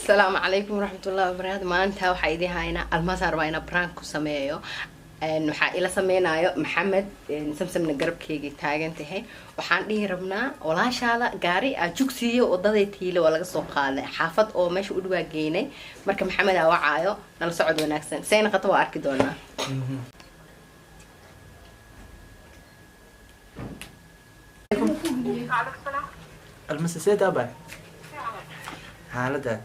Asalaamu calaykum waraxmatullahi wabarakaatu. Maanta waxaa idin haynaa Almaasaan rabaa inaa prank ku sameeyo. Waxaa ila sameynayo Maxamed Samsamna, garabkeygay taagan tahay. Waxaan dhihi rabnaa walaashaada gaari aa jugsiiyo wadaday tiile waa laga soo qaaday, xaafad oo meesha u dhawaa geynay. Marka Maxamed aa wacaayo, nala socod wanaagsan, sayna qato waa arki doonaa. Almase, see taabay xaaladda?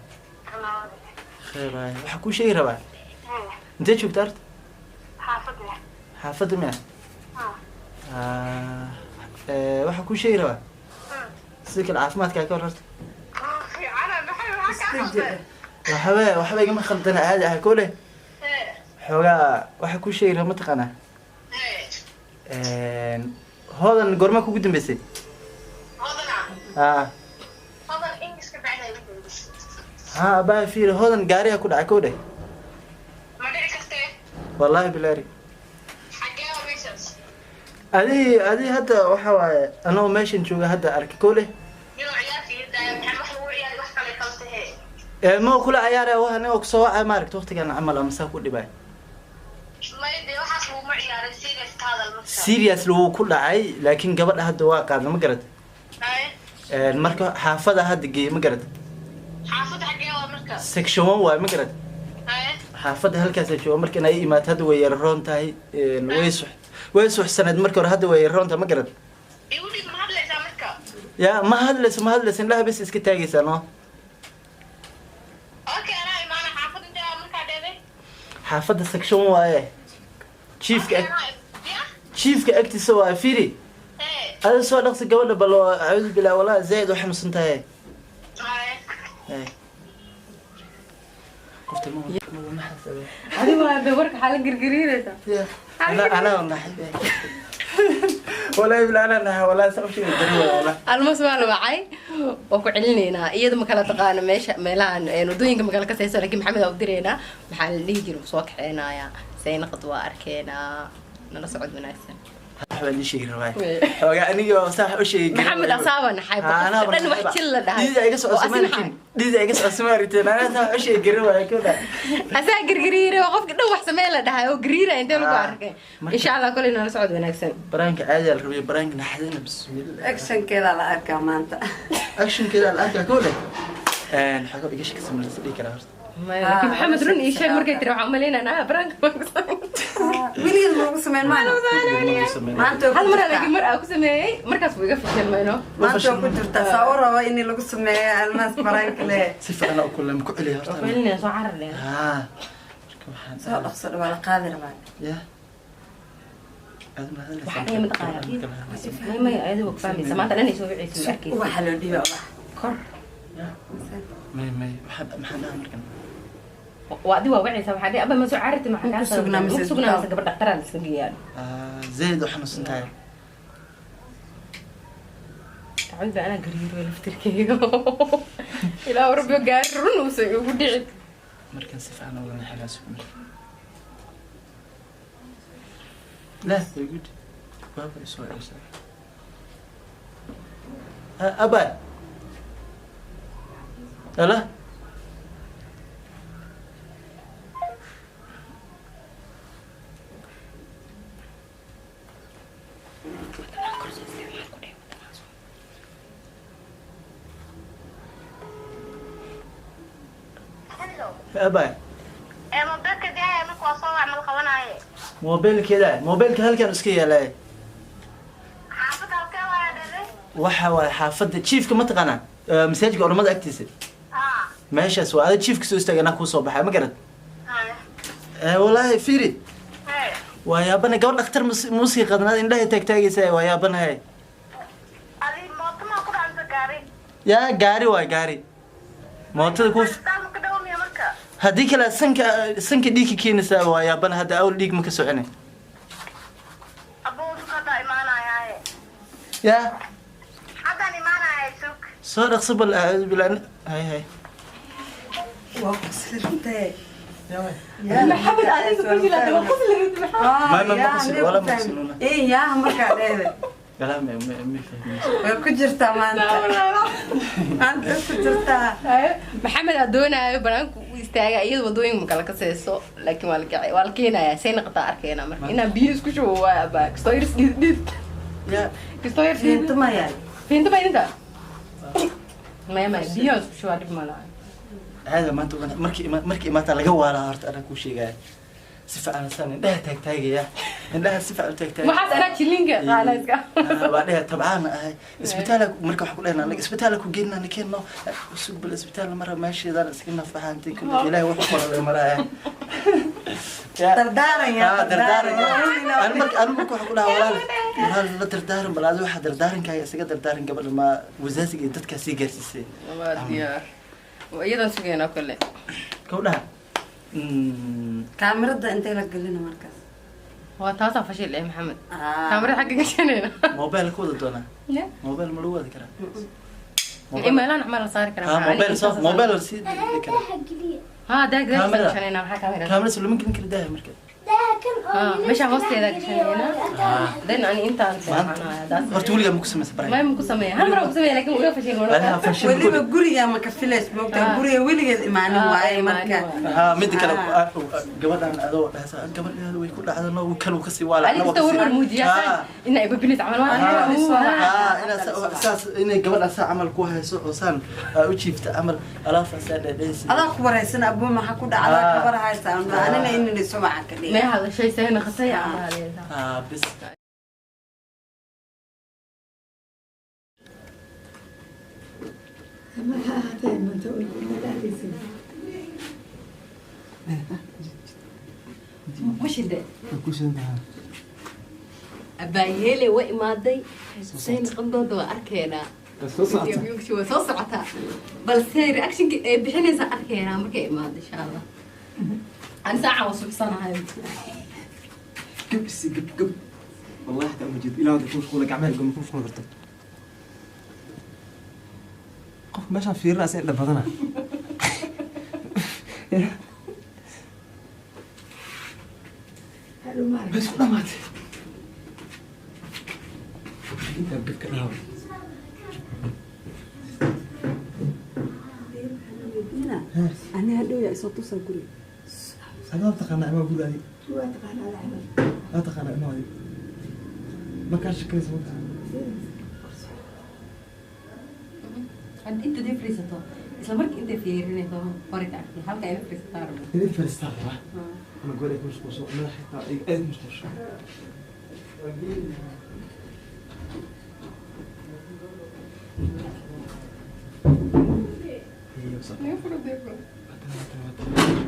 Khayr waay. Waxaa kuu sheegi rabaa, intee joogta horta? Xaafadda miya? Waxaa kuu sheegi rabaa sida kale caafimaadkaa ka hor horta. Waxba igama khaldana, caadi ah kole. Xoogaa waxaa kuu sheegi rabaa, mataqaanaa, Hoodan goorma kugu dambeysay? Ha, abaa, fiiri, Hoodan gaariga ku dhacay kow dheh. Wallahi bilaari, adi hadda waxa waaye anagoo meeshan jooga hadda arka kow leh. Ee ma kula cayaaraya wa anigoo kusoo wacay, maaragta, waqtigan camal ama saa ku dhibay. Seriously, wuu ku dhacay, laakiin gabadha hadda waa qaadna, ma garad? Marka xaafada hadda geeye, ma garad? Section 1 waay, ma garad? Xaafadda halkaasa jooga. Marka inay imaato hadda way yara roon tahay. Way suxsaneed marka hore, hadda way yara roon tahay, ma garad? Ya, ma hadlayso, ma hadlayso, indhaha bes iska taagaysaa, no. Xaafadda section 1 waaye, jiifka agtiisa waaye. Firi, ada soo dhaqsi gabadha bal, acuudu billah, wallahi zaaid u xanuunsan tahay. Hay. Qofta ma xasabe. Adi waa be, warka waxaa la girgiriiraysaa. Ana naxay, wallahi bilaa, ana naxay, wallahi sababtiga dari waay, wallahi. Almas waa la wacay, waa ku celinaynaa. Iyada ma kala taqaano meesha, meelahan wadooyinka ma kala kasayso, laakiin Maxamed aa u diraynaa. Maxaa la dhihi jira, soo kaxeynayaa, saynaqad waa arkeenaa. Nala socod wanaagsan. Wax baan ii sheegi rabaa xoogaa, anigii waa sax u sheegi. Maxamed asaaba naxay, boqofka dhan wax jil la dhahay. Dhiida iga Oo socota asina maalikin, dhiida iga socota maariteen, anaa sax u sheegi garan waay koda. Asaa girgiriiray oo qofka dhan wax samee la dhahay oo gariira intee lagu arkay. Insha Allah koley nala socod wanaagsan. Prank-ka caadi la rabay, prank-ka naxdina, bismillah. Actionkeeda la arkaa maanta. Actionkeeda la arkaa kole. Xoogaa iga shakisa, ma la dhihi karaa horta? Maya, laakiin Maxamed run ii sheeg markay tiri, waxaan umalaynaa prank-ka baan ku sameyn. Weligeed ma lagu sameyn maana maanta way Hal ku mar jirtaa. Laakiin mar aa ku sameeyey, markaas wuu iga fashilmayno. Maanta way ku jirtaa, saa u rabo in lagu sameeyo Almaas prank le. Si fiican u kulay, ma ku celiya horta? Celinaya, soo carar leh. Haa, marka waxaan Soo dhaqso, waa la qaadi rabaa. Ya, aad ma hadlaysaa? Waxaa dhaya mataqaana, may may, ayada waa ku fahmaysa, maanta dhan ay soo wicaysa, ma arkaysa. Ubaxa loo dhiiba, ubax. Kor. May may, waxaan maxaan dhahaa markan? Waa adi, waa wicaysa, waxaa dhihi aba ma soo cararti, maxaa kaa Ku sugnaa mise ku sugnaa mise gabadh dhaktaraa la iska geeyaa. Zaid u xanuunsan tahay. Tacawud baa anaa gariiro laftirkeyga, ilaa rabbiyo gaari run uusan igu dhicin. Markan si fiican uga naxinaa, sug marka. La way good, waaba isoo ceshaa abay. Halo. Kor soo isticmaal ku dheh. Abay. Mobilkeeda, mobilka halkan iska yaalay. Waxa waaye xaafadda jiifka, ma taqaanaa? Masaajidka ormada agtiisa meeshaas waa. Ada jiifka soo istaagay, anaa kuu soo baxay, ma garad? Wallaahi fiiri, waa yaabana, gabadh dhakhtar musii qadnaad, indhahay taagtaagaysa, waa yaabanahay. Yaa, gaari waay, gaari mootada ku haddii kale sanka dhiig ka keenaysaa. Waa yaabana, hadda awl dhiig ma ka soconay. Ya, soo dhaqso bal, acuudu billah, hay hay. Waa qosli. Maxamed, adiga ku jilaa, waa qosli rabti, maxaa? Ma qosli, wala ma qosli, wala. Ee yaa, markaa dheede. Walaa ma fahmayso. Way ku jirtaa maanta, maanta way ku jirtaa. Maxamed aa doonaayo banaanku u istaaga, iyada wadooyinka makala kaseyso, laakiin waa la keenayaa. Say naqataa arkeena marka inaan biyo isku shubo waay abaa kastoo yar dhiid dhiid Ya. Kastoo yar dhiid. Fiinto ma yahay? Fiinto ba idinta maya maya, biyo isku shubaa, dhib ma laha. Caada maanta markii imaataa laga waalaa horta, anaa kuu sheegaya si fiican saan indhaha taagtaagaya, indhaha si fiican u taagtaagaya. Waxaas anaa jilinka qaala iska. Waa dhehe tabcaan ahay isbitaala marka waxaan ku dhehna anaga isbitaala ku geynaa nakeenno sug bal isbitaal mara meesheedaan iska nafaxaantay kulli ilaahay wuxuu qoralay maraya. Dardaaran yaa. Dardaaran. Anu marka waxaan ku dhahaa walaal, walaal la dardaaran bal adi waxaa dardaarankaaga isaga dardaaran gabadha ma wasaasiga iyo dadkaa sii gaarsiisay. Waa diyaar, iyadan sugeynaa kale. Gabdhaha. Kaamirada intay la gelina markaas? Waa taasaa fashil eh Maxamed, kaamirada xagga gashanayna. Mobile ku wada doonaa. Mobile ma lagu wadi karaa? Imeelaan camal la saari karaa. Ha, mobile soo mobile la sii dhigi karaa. Daaha geliya. Ha, daag daag. Kaamira. Gashanayna maxaa kaamira? Kaamira lama gelin karo daaha marka. Daaha kan oo Meesha hoosteeda gashanayna. Then ani intaan seexanaya daas. Horta weligaa ma ku samaysa baray? May, ma ku sameeya, hal mar ku sameeya, laakiin uga fashil. Walahi fashil. Weliba guriga ma ka filays moogtaa? Guriga weligeed imaanin waaye imaanin marka. Waaye. Ha, mida kale gabadhan adoo dhahaysa gabadhaada way ku dhacda no kan uu kasii waala. Adiga kasta warwar muujiyaa ina ibabilis camal waa. Inaad saas inay gabadhan saa camal ku hayso oo saan u jiifta camal alaafaasaa dhadhaysa. Adaa ku waraysan abuu, maxaa ku dhacdaa? Ka war haysa anina inina subaxa ka dhigay. May hadashay, say naqatay camal. Bis. Maxaa ahaatee maanta dhacdaysa? Washide abaayeele way imaaday, say noqon doonta waa arkeenaa. Soo socota. Interviewgii way soo socotaa, balse reactionka ay bixinaysaa arkeenaa markay imaado insha Allah. Ani saaca waa suxsanahay. Gab isi gab gab والله حتى موجود الى هذا كل مشغول gacmaha gom ku mashquul karto qof meeshaan fiirinaa si indha badana. Bas ku dhamaatay intaa gab ka dhaawa. Ani hadhow yaa isoo tusaa guriga? Adaa taqaanaa imaa guri adi? Waa taqaanaa Axmed. Aa taqaanaa imaa adi markaa shakaysa waqti. Hadda inta dee fariisato isla markii intay fiirinayso hore ka arkay halka ay fariisataa rabno. Idin fariistaa rabaa ama guri ay ku mashquulso madax xitaa ay aad u mashquulsho. Iyo soo. Watan, watan, watan.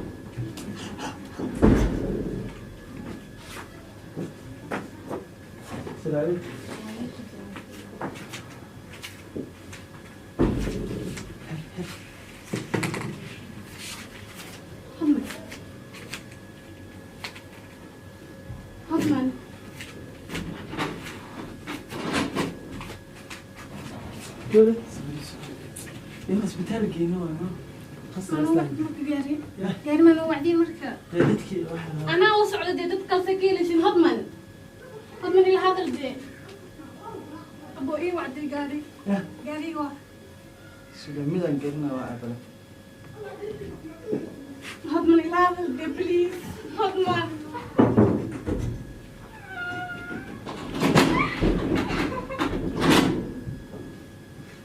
Salaam. Hodman. Gabadha in isbitaal geyno waa no. Gaari gaari ma loo wacdiin marka? Dadkii waxa anaa u socda dee, dad kalse ka helaysin. Hodman, Hodman, ila hadal dee abo, ii wacday gaari. Gaariga waa suga midaan gelina waa cabala. Hodman, ila hadal dee, please, Hodman.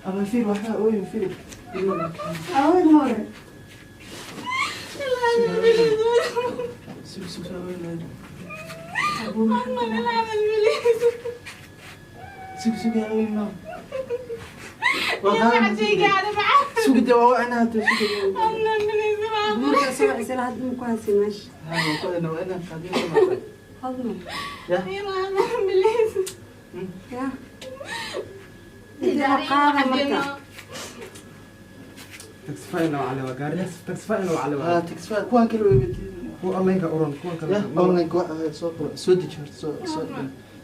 Ama fiir waxaa ooyin fiir. Aween hore. Ila hadal please. Sug sug sug ooyin. Hodman, ila hadal please. Sug sug ooyin no. Ii wacday gaari macaa. Sug dee waa wacnaa hada sug. Hodman, please, ila hadal. Markaa subax isla hadda ma ku haysin meesha? Ha, waa inaan qaadin. Hodman. Ya. Ila hadal please. Ya intee qaada marka? Taxify loo cali waa gaari taxify loo cali Ha, waa. taxify kuwan kale way weydiin. Kuwa online-ka uran kuwan kale. Ya, online ku soo qoro, soo deji horta, soo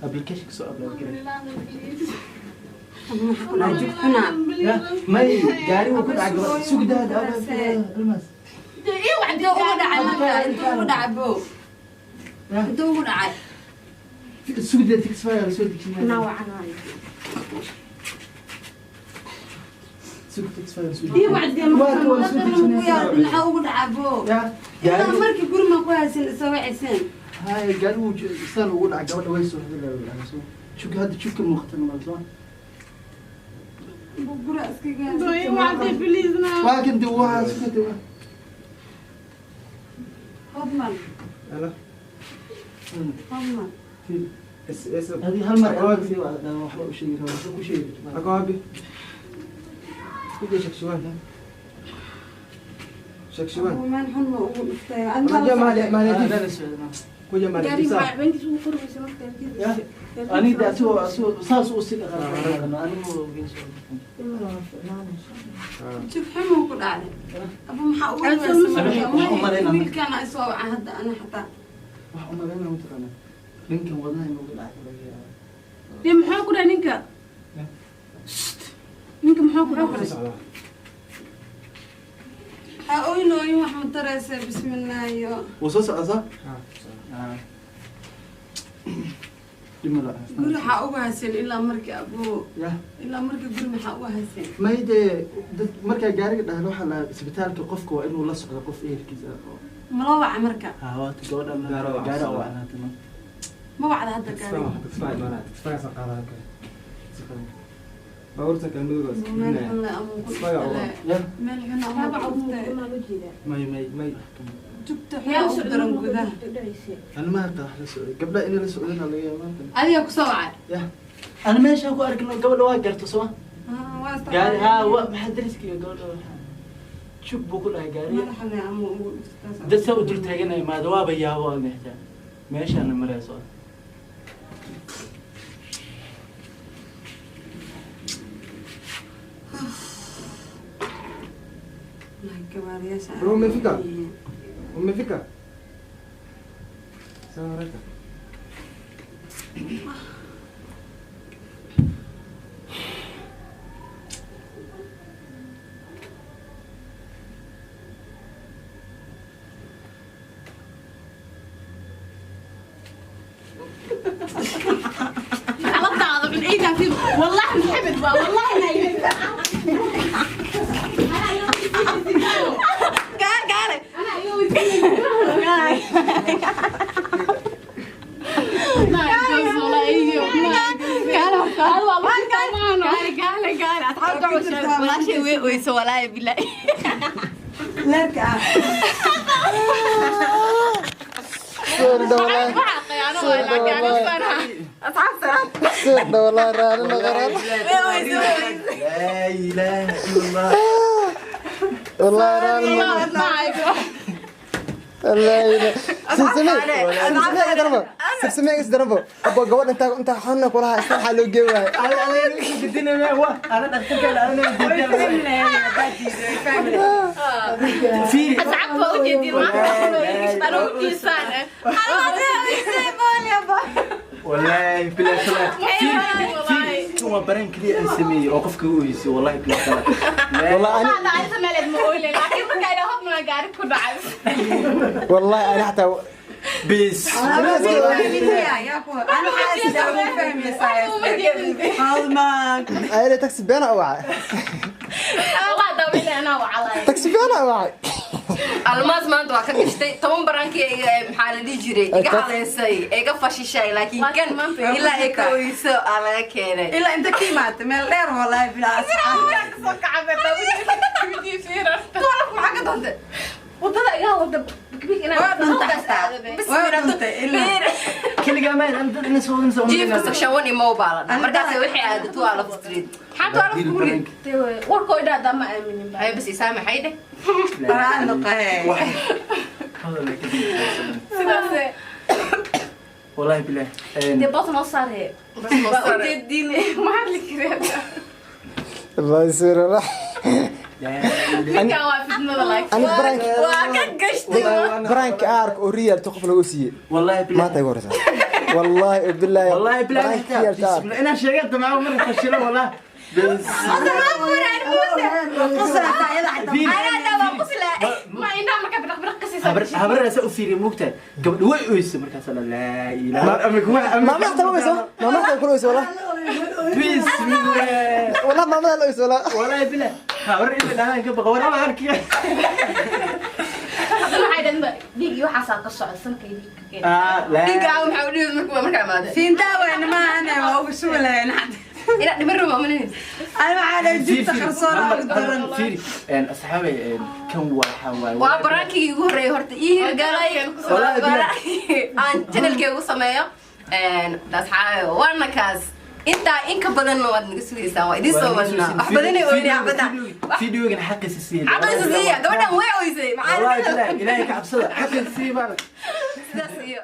application soo upload Hodman, garay. ila hadal please. Maxaa ku dhacay? Jug xunaa. Ya, may gaari wuu ku dhacay gabadha sug daa daa almaas. Dee ii wacday Intuu ugu gaari. dhacay marka? Intuu ugu dhacay bo? Ya. Intuu ugu dhacay? Sugda taxify la soo dejinaya. Anaa wacanaayo. Sugda taxify la soo Ii wacdee marka. Waa soo dejinaya. Maxaa ugu dhacaa boo? Ya. Ilaa markii guri ma ku haysan isoo waciseen. Hay gaari wuu saan ugu dhacay, gabadha way soo hadlaa soo. Shug hadda shugka muuqata ma soo. Guri iskaga. Ii wacdee please na. Waa kan dee waa sugda waa. Hodman. Hello. Hodman. Es es. هذه هالمرة واقفة waxba u sheegi rabaa, ku sheegi. Ako abi. Kuja shakshuwan. Shakshuwan. Meel xun ma ugu dhuftay. Kuja maali maali. لا لا socdo. Kuja maali. Gaari maxaa bankiisa ugu furmaysa marka? Ya. Aniga asoo saas u sii dhaqaaqay anigu ogeyn soo. Jug xun ku dhacday. Abu maxaa ugu Waxaan u wiilkaan ay soo wacay hadda ana xataa. Wax u malaynaa mataqaanaa ninkan wadnaha inuu ku dhacay laga yaabaa. Dee maxaa ku dhahay ninka? Ninka maxaa ku dhahay? Ha ooynooyin, wax ma taraysa, bismillah iyo. Wuu soo socdaa soo? Dhib ma laha. Guri waxaa ugu haysan ilaa markii abuu. Ya. Ilaa markii guri maxaa ugu haysan? May dee dad markaa gaariga dhahlo waxaa la isbitaalka qofka waa inuu la socdo qof ehelkiisa ah oo. Ma loo waca marka? Ha, waata gabadha Gaaro waa gaari oo socdaa. wacnaata. Ma wacda hadda gaariga? Baabuurta kala madowga iska Meel gelinaya. xun le amuu ku Isfaga dhuftay. Ya. Meel xun amuu ku dhuftay. May may May. Jugta xun ugu daran gudaha. Ana ma haqaa wax la socday, gabdhaha inay la socdeen laga yaabaa maanta. Adiga ku soo wacay? Ya, ana meesha ku arkino gabadha waa garto soo ma? Waa Gaari ha wa maxaa dariska iyo gabadha waxaa shug buu ku dhahay gaariga. Meel xun le amuu ugu dhuftay. Dad saa u dul taaganaya maada waaba yaabo aan xitaa meeshaana marayso. Gabaariyaasha. Bro, umefika? Umefika? Sawa haraka. Xaaladaada min ciidan fi wallahi Maxamed waa wallahi Gaar gaare. ana iyo weydiinay. Gaale gaale gaale asxaabta walaashay way oyso walaahi billahi. Leerka ah. Soo dhawaad. Soo dhawaad raali noqon. لا إله إلا الله. Wallahi raali noqon. Wallahi. Simsime. Simsime darbo. Simsime is darbo. Abo gabadh inta inta xonna kulaha isla waxa loo geey waay. أنا أنا أنا dhakhtarka أنا fiiri. Asxaabta waa ujeedin maanta anuu kiisaan. والله بلا سلام. فيري هو برين كلي أن سمي أو قفك ويسي والله بلا سلام. Wallahi ani wallahi ana hatta بس Ana waxaa ugu fahmaysaa. Hodman. ayada taxi been ah wacay. Taxi been ah wacay. Almaas maanta waa ka gashtay 10 barankii maxaa la dhihi jiray iga haleysay, iga fashishay, laakiin kan ilaa ay ka oyso aa laga keenay. Ilaa inta ka imaatay meel dheer wallahi bilaa asxaab. Maxaa ka doontay? Wadada iga wada bikbik inaa Waa dhuntay xataa. Waa dhuntay ilaa. كل جمال أنا أنا سوي سوي. Jiifka section 1 imo baa la dhahaa markaas waxay aaday 12 Street xataa 12 guri. Warkoo idhaahdaa ma aaminin ba. Ay bas isaamaxay dheh. Raali noqohe. Sidaas. والله بالله. Dee boos noo saaree. Waa ujeediin ma hadli kareen. Wallahi soo dhawaad. Ninkan waa fitnada laakiin. Ani prank Waa ka gashtay. Prank ark oo real to qof lagu siiyay. والله بالله. Maanta igu horeysa. Wallahi billahi. والله بالله. Prank real to ark. أنا شغلت معه مرة فشلة والله بس. Qosla xataa iyada xataa. Anaa waa qosla. Ma indhaha markaa biraq biraq ka siiso. Habarasa u fiiriya, moogtahay, gabadha way oysa markaas, laa ilaaha amik wax. Maama xataa ma oyso, maama xataa kula oyso wallah. Bismillah. Wallah maamada la oyso wallah. Wallahi billah, habar ila dhahaan ka baqa war ama arkiya. Haddana waxay dhahdeen dhiig iyo waxaasaa ka socda sanka iyo dhiig ka keena. Ah, laa. Dhiigga aaw maxaa u dhibi markuu markaa imaade? Fiintaa weyne maahane, waa ugu shubi lahayn hadda. Inaad dhiman rabo malinaysa. Ani waxaa dhahay jibta qarsoon ugu daran. Fiiri, asxaabay, kan waxa waaye Waa prank-igii ugu horreeyay horta ii hirgalay. Wallahi billah. Aan channelkeyga u sameeyo. Asxaabe, waana kaas. Intaa in ka badanna waad naga sugaysaan, waa idiin soo wadnaa. Wax badanay oynay xabadda. Videogan xaqiisa siiya. Xaqiisa siiya, gabadhan way oysay. Wallahi Maxaa billah, ilaahay ka cabsada, xaqiisa siiya baan. Sidaas iyo.